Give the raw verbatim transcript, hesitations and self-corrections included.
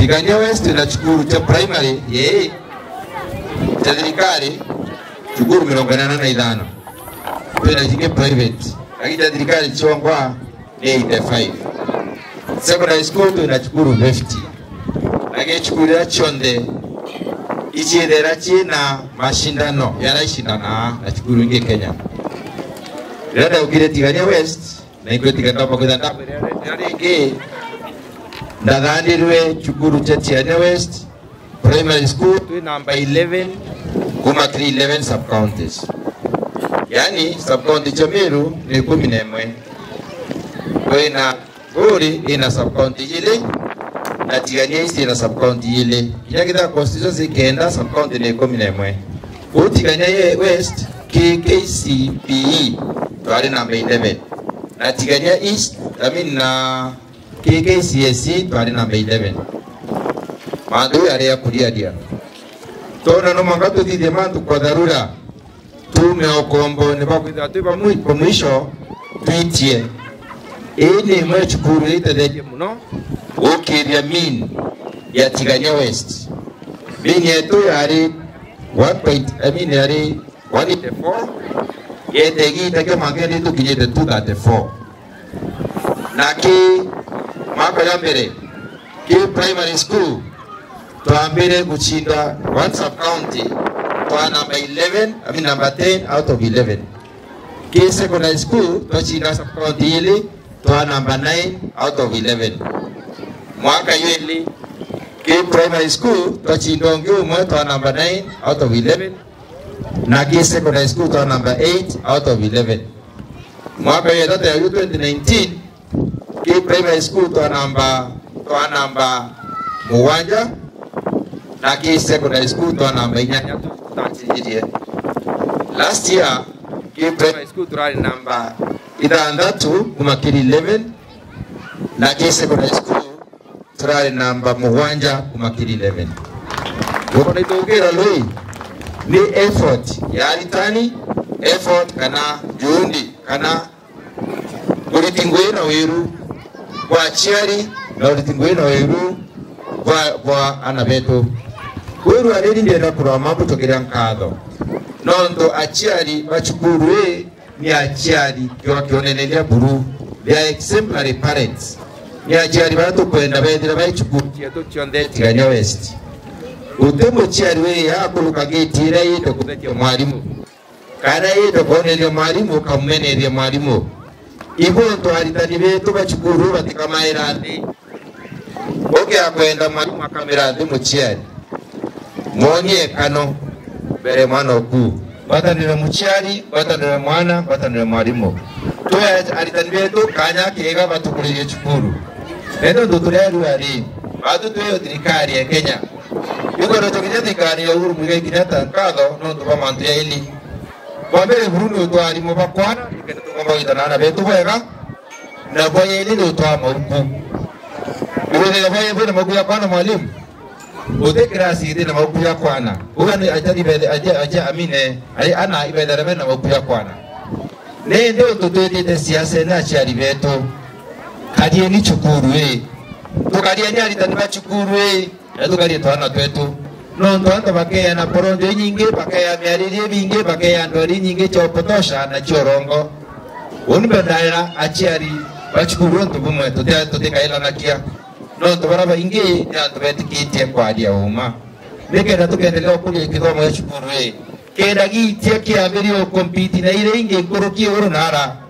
Tigania West twina cukuru cia primary, yee, cia thirikari, cukuru mirongo inana na ithano. Twina cingi private. Lakini cia thirikari ciongwa ni eighty-five. Secondary school twina cukuru fifty. Lakini cukuru iria cionthe iciithira ciina macindano, jaria icindanaa na cukuru ingi Kenya. Riria ndaukire Tigania West, na ikwitiga ndomba kwitha ndabwira riria ringi, ndathandirwe cukuru cia Tigania West Primary School, twi namba eleven kuma kiri eleven sub counties. Yani, sub county cia Meru ni ikumi na imwe. Kwina Buri ina sub county ijiri, na Tigania East ina sub county ijiri. Kinya kethira constituency kenda, sub county ni ikumi na imwe. Kuu Tigania ye-, West, K K C P E, twari namba eleven. Na Tigania East, I mean, na K K C S E, twari namba eleven. Mantu jau jari ja kuriaria. Twona no mwanka tuthithie mantu kwa dharura. Tuume ukombone bwa kwithirwa twi ba mwi-, ba mwisho, twitie. Ii ni imwe ya cukuru itethetie mono gukiria mean ya Tigania West. Mean yetu yari one point, I mean, yari one eighty-four, yete igiita kia mwanka indi tukinyite two thirty-four. Na ki mwaka ya mbere, ki primary school, twambire gucinda one sub county, twa namba eleven, I mean, namba ten out of eleven. Ki secondary school, twacinda sub county ili, twa namba nine out of eleven. Mwaka yeli, ki primary school, twacinda ungi umwe, twa namba nine out of eleven. Na ki secondary school, twa namba eight out of eleven. Mwaka ya ithatu ya twenty nineteen, ki primary school twa namba, twa namba mugwanja, na ki secondary school twa namba inyanya tu-, tutacinjirie. Last year, ki primary school turari namba ithanthatu kuma kiri eleven, na ki secondary school turari namba mugwanja kuma kiri eleven. Gukorwo na itugira lui ni effort ya aritani, effort kana juhudi, kana uriti ngui na wiru bwa aciari, na uriti ngui na wiru bwa, bwa ana betu. Kwiru ariri ndienda kurama mbucokeria nkatho, nontu aciari ba cukuru ii ni aciari kiwa kioneneria buru. They are exemplary parents. Ni aciari baria tukwenda bethira bai cukuru cietu cionthe Tigania West. Guti muciari wi akuruka gate iria yite kuthetia mwarimu, kana yite kwoneria mwarimu, kamumeneria mwarimu. Ibo ntu aritani betu ba cukuru batikamaira nthi. Ukia kwenda mwarimu akamira nthi muciari. Mwonie kano mbere mwana oku. Ngwataniro muciari, ngwataniro mwana, ngwataniro mwarimu. Twe aritani betu kanya kega batukuririe cukuru. Nendo ntu tureru ari, batu tweyo thirikari ya Kenya. Ikwenda tukinya thirikari ya Uhuru Muigai Kenyatta nkatho nontu bwa mantu ya ili. Kwa mbere buru ni utwa arimu ba kwana, nikenda tukomba gwitana na betu bwega. Na bwa yeli ni utwa mauku. Iwethira bwa yeli na mauku ya kwana mwalimu. Uti kirasi iti na mauku ya kwana. Uga ni aciari bethe, aja, aja amine, ari ana ibethera bena mauku ya kwana. Nindi untu twitite siasa ni aciari betu. Karieni cukuru ii. Tukarieni aritani ba cukuru ii. Na tukarie twana twetu. Nontu antu bakeana poronjo inyingi, bakeana miaririe ibingi, bakeana ndwari inyingi cia upotosha na cia urongo. Uu ni mbendaira aciari ba cukuru untu bumwe, tuti-, tutikairanakia. Nontu baria baingi ni antu betikitie kwaria uma. Nikenda tukendelea kuria kithomo gia cukuru ii. Kenda giitia kiambirie ukompiti na iria ingi nkuruki iguru na ara.